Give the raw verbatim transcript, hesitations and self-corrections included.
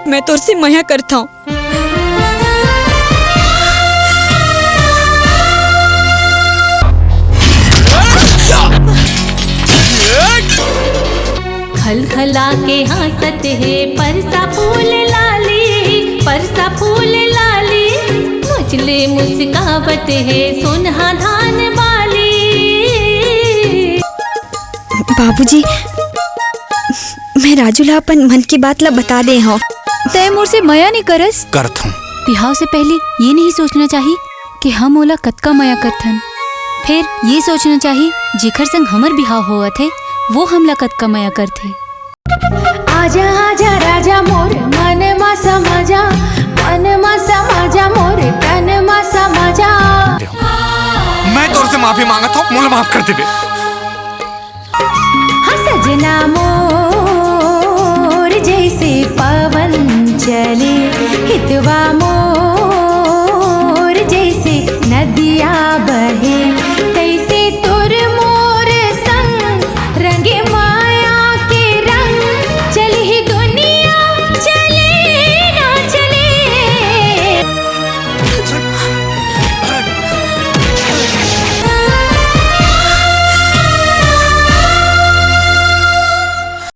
मैं तोर से मया करथंव। खलखला के हाँसत हे परसा फूल लाली, परसा फूल लाली, मुचले मुस्कावत हे सोनहा धान बाली। बाबूजी, मैं राजू ला अपन मन के बात ला बता दे हंव। तैं मोर से मया नइ करस? करथंव। बिहाव से पहिली ये नहीं सोचना चाही कि हम ओला कतका मया करथन। फेर ये सोचना चाही, जेखर संग हमर बिहाव होवत हे, वो हमला कतका मया करथे। आजा आजा राजा मोर मन मा समा जा, मन मा समा जा मोर तन मा समा जा। मैं तोर से माफी मांगत हंव, मोला माफ कर देबे। हाँ सजना मोर जैसे पवन चले, हितवा मोर